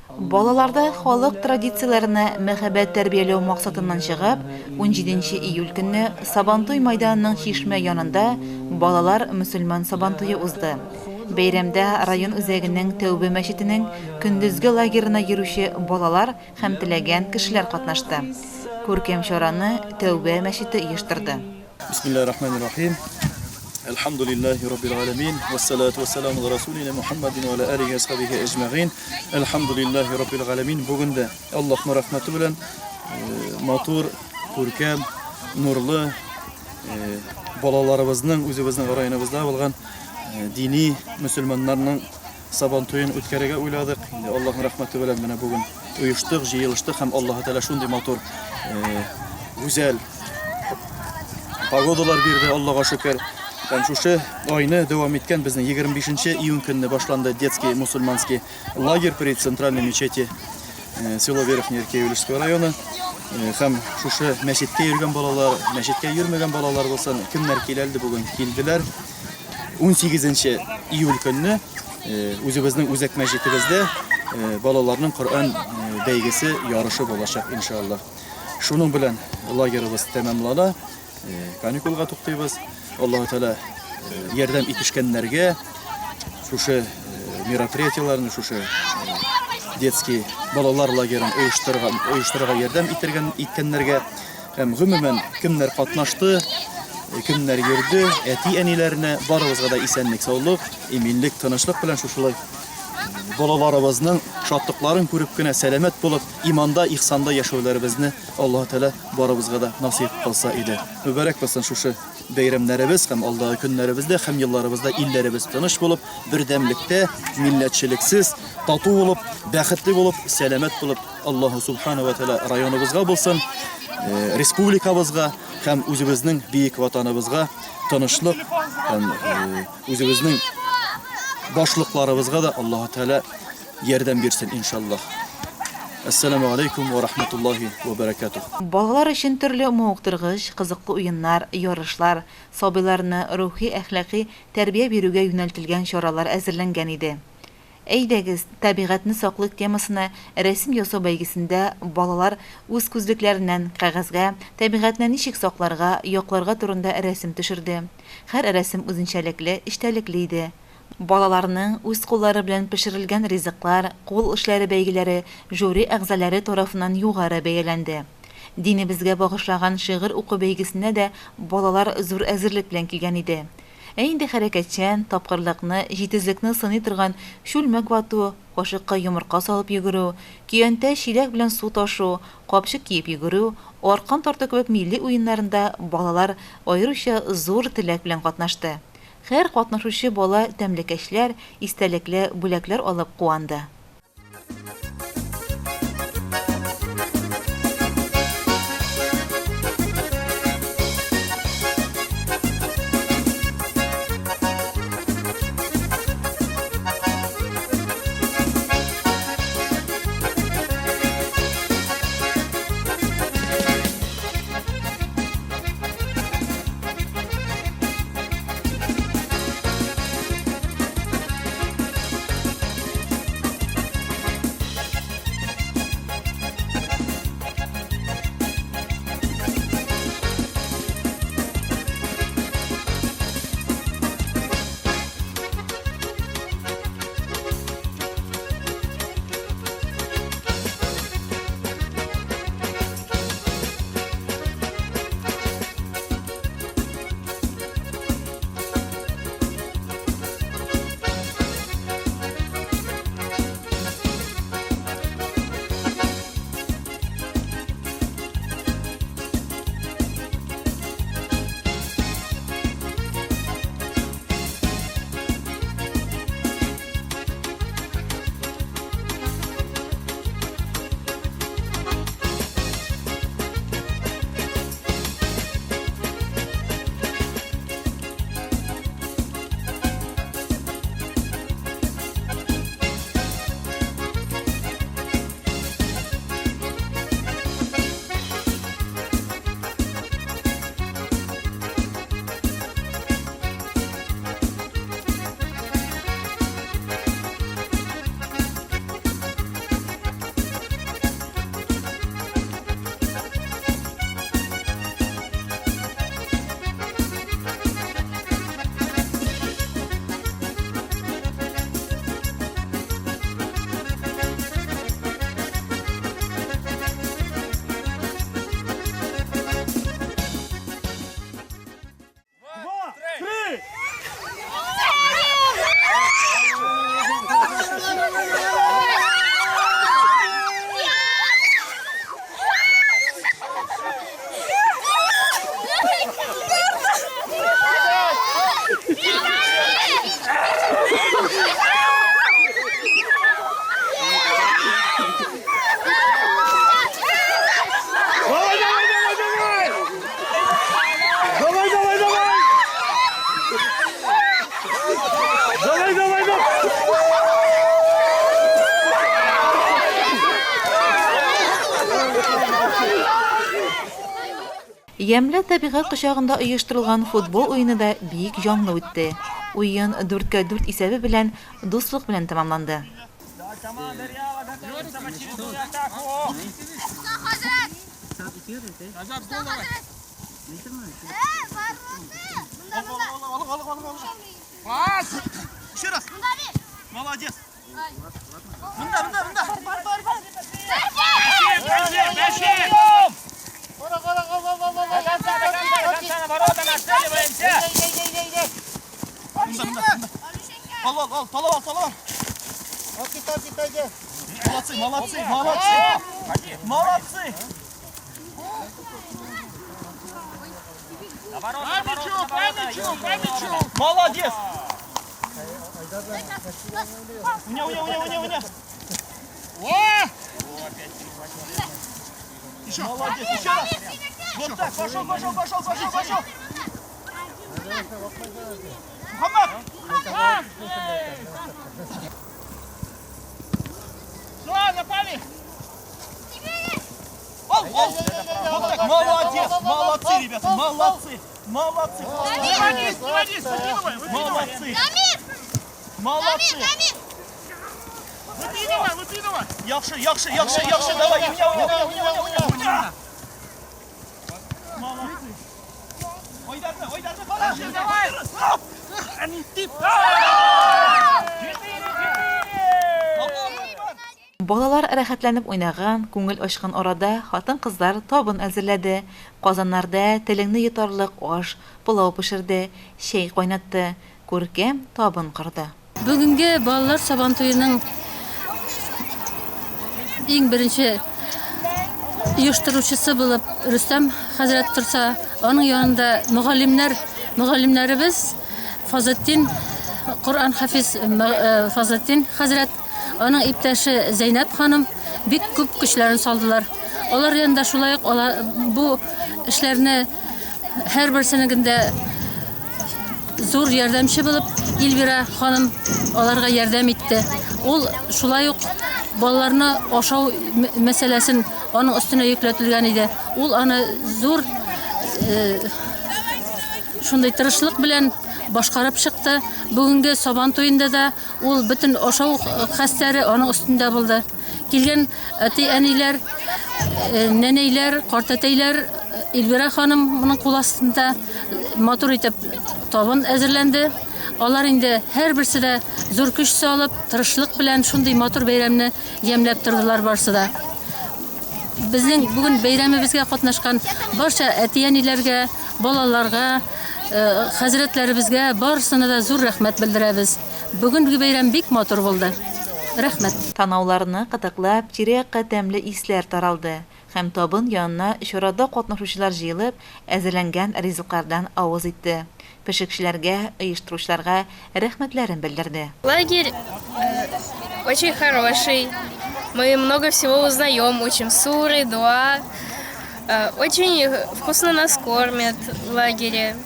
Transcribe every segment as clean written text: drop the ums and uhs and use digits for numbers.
Балаларда халык традицияләренә мәхәббәт тәрбияләү максатыннан чыгып, унҗиденче июль көнне Сабантуй майданының чишмә янында балалар мөселман Сабантуе узды. Бәйрәмдә район үзәгенең Тәүбә мәчетенең көндезге лагерена йөрүче балалар һәм теләгән кешеләр катнашты. Күркәм чараны Тәүбә мәчете оештырды. Бисмиллаһир-рахманир-рахим. Әлхәмдүлиллаһи раббил галәмин. Вәссалату вәссәламу аля расулина Мухаммадин ва аля алихи ва асхабихи әҗмәгыйн. Әлхәмдүлиллаһи раббил галәмин. Бүген дә Аллаһның рәхмәте белән матур, күркәм, нурлы балаларыбызның, үзебезнең районыбызда булган дини мөселманнарның Сабан туен үткәрергә уйладык. Инде Аллаһның рәхмәте белән менә бүген оештык, җыелыштык һәм Аллаһы Тәгалә шундый матур, гүзәл погодалар бирде, Аллага шөкер. Һәм шушы айны дәвам иткән безнең 25 июнь көнне башланды детский мусульманский лагерь при центральной мечети село Верхний Иркей Илишского района. Һәм шушы мәчеткә йөргән балалар, мәчеткә йөрмәгән балалар булсын, кемнәр киләлде бүген килделәр. 18 июль көнне үзебезнең үзәк мәчетебездә балаларның Коръән бәйгесе ярышы булачак, иншаллаһ. Шуның белән лагерыбыз тәмамлана, каникулга туктыйбыз. Аллаһ Тәгалә ярдәм итешкәннәргә шушы мероприятиеләрне, шушы детский балалар лагерын оештырган, оештырырга ярдәм итергән иткәннәргә Һәм гомумән, кемнәр катнашты, кемнәр йөрде, әти-әниләренә, барыбызга да исәнлек-саулык, иминлек, тынычлык белән шушылай балаларыбызның шатлыкларын күреп кенә сәламәт булып, иманда, ихсанда яшәүләребезне Аллаһ Тәгалә барыбызга да насыйп кылса иде. Мөбарәк булсын шушы бәйрәмнәребез һәм алдагы көннәребездә һәм елларыбызда илләребез тыныч булып, бердәмлектә, милләтчелексез, тату булып, бәхетле булып, сәламәт булып, Аллаһу Субхана ва Тәгалә районыбызга булсын, республикабызга һәм үзебезнең бөек ватаныбызга тынычлык һәм үзебезнең башлыкларыбызга да Аллаһу Тәгалә ярдәм бирсен, иншаллаһ. Әссәламү алейкум ва рахматуллаһи ва бәрәкәтүһ. Балалар өчен төрле мавыктыргыч, кызыклы уеннар, ярышлар, сабыйларны рухи-әхлакый тәрбия бирүгә юнәлтелгән чаралар әзерләнгән иде. Әйдәгез, табигатьне саклыйк темасына рәсем ясау бәйгесендә балалар үз күзлекләреннән кәгазьгә табигатьне ничек сакларга, якларга турында рәсем төшерде. Һәр рәсем үзенчәлекле, эчтәлекле иде. Балаларның үз куллары белән пешерелгән ризыклар, кул эшләре бәйгеләре жюри әгъзаләре тарафыннан югары бәяләнде. Динебезгә багышлаган шигырь уку бәйгесенә дә балалар зур әзерлек белән килгән иде. Ә инде хәрәкәтчән, тапкырлыкны, җитезлекне сыный торган чүлмәк вату, кашыкка йомырка салып йөгерү, көянтә, чиләк белән су ташу, капчык киеп йөгерү, аркан тарту кебек милли уеннарында балалар аеруча зур теләк белән катнашты. Һәр катнашучы бала тәмлекәчләр, истәлекле бүләкләр алып куанды. Ямьле табигать кочагында оештырылган футбол уены да бик җанлы үтте. Уен дүрткә дүрт исәбе белән дуслык белән тәмамланды. Молодцы, молодцы, молодцы! Молодцы! Молодец! У меня, у меня, у меня, у меня, у меня! Еще. Молодец, еще раз! Вот так, пошел, пошел, пошел, пошел, пошел! Мухаммад! Ол, ол! Вот так, молодец, молодцы, ребята, молодцы, молодцы! Молодцы! Молодцы! Яхшы, яхшы, яхшы, яхшы, давай, у меня, у меня, у меня, у меня, у меня! Молодцы! Ойдарны, ойдарны, хорошо, давай! Балалар рәхәтләнеп уйнаган, күңел ачкан арада хатын-кызлар табын әзерләде, казаннарда телеңне йотарлык аш, пылау пешерде, чәй кайнатты, күркәм табын корды. Бүгенге балалар Сабантуеның иң беренче оештыручысы булып Рөстәм хәзрәт торса, аның янында мөгаллимнәр, мөгаллимнәребез Фазлетдин, Коръән хафиз Фазлетдин хәзрәт, аның иптәше Зәйнәб ханым бик күп көчләрен салдылар. Алар янында шулай ук алар бу эшләрне һәрберсенең дә зур ярдәмче булып Эльвира ханым аларга ярдәм итте. Ул шулай ук балаларны ашау мәсьәләсен аның өстенә йөкләтелгән иде. Ул аны зур шундый тырышлык белән башкарып чыкты. Бүгенге Сабан туенда да ул бөтен ашау хәстәре аның өстендә булды. Килгән әти-әниләр, нәнәйләр, картәтәйләр Эльвира ханымның кул астында матур итеп табын әзерләнде. Алар инде һәрберсе дә зур көч салып, тырышлык белән шундый матур бәйрәмне ямьләп тордылар барсы да. Безнең бүген бәйрәмебезгә катнашкан барча әти-әниләргә, балаларга, хәзрәтләребезгә барысына да зур рәхмәт белдерәбез. Бүгенге бәйрәм бик матур булды. Рәхмәт. Танауларны кытыклап, тирә-якка тәмле исләр таралды һәм табын янына чарада катнашучылар җыелып, әзерләнгән ризыклардан авыз итте, пешекчеләргә, оештыручыларга рәхмәтләрен белдерде. Лагерь очень хороший. Мы много всего узнаем, учим суры, дуа. Очень вкусно нас кормят в лагере.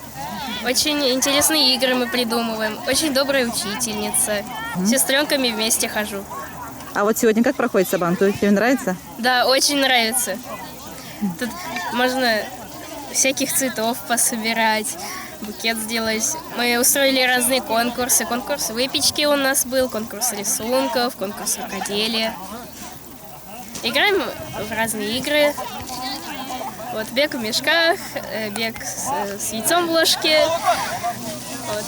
Очень интересные игры мы придумываем. Очень добрая учительница. С сестренками вместе хожу. А вот сегодня как проходит Сабантуй? Тебе нравится? Да, очень нравится. Тут можно всяких цветов пособирать, букет сделать. Мы устроили разные конкурсы. Конкурс выпечки у нас был, конкурс рисунков, конкурс рукоделия. Играем в разные игры. Вот, бег в мешках, бег с яйцом в ложке. Вот.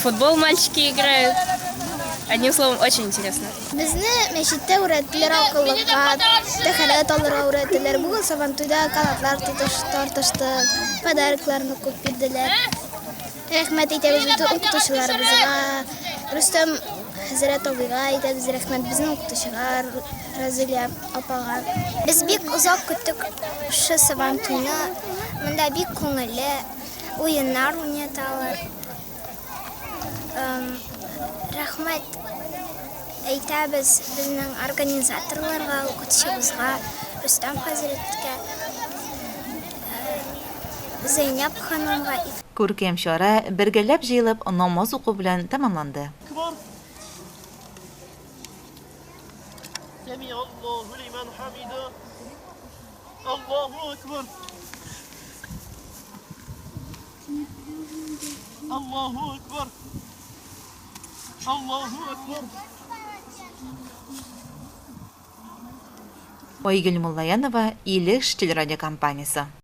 Футбол мальчики играют. Одним словом, очень интересно. Безне мәчеттә өйрәттеләр акыллыкка, тәһарәт алырга өйрәттеләр. Бүген Сабантуйда канатлар тартыштык, подарокларны күп бирделәр. Рәхмәт әйтәбез бөтен укытучыларыбызга, Рөстәм хәзрәт абыйга әйтәбез рәхмәт, безнең укытучыга Разилә апага. Без бик озак көттек шушы Сабантуйны. Монда бик күңелле уеннар уйнаталар. Рәхмәт әйтәбез безнең организаторларга, укытучыбызга, Рөстәм хәзрәткә, Зәйнәб ханымга. Күркәм чара бергәләп җыелып намаз уку белән тәмамланды. Аллаһу акбар. Аллаһу Акбар! Аллаһу Акбар! Айгөл Муллаянова, Илеш телерадиокомпаниясе.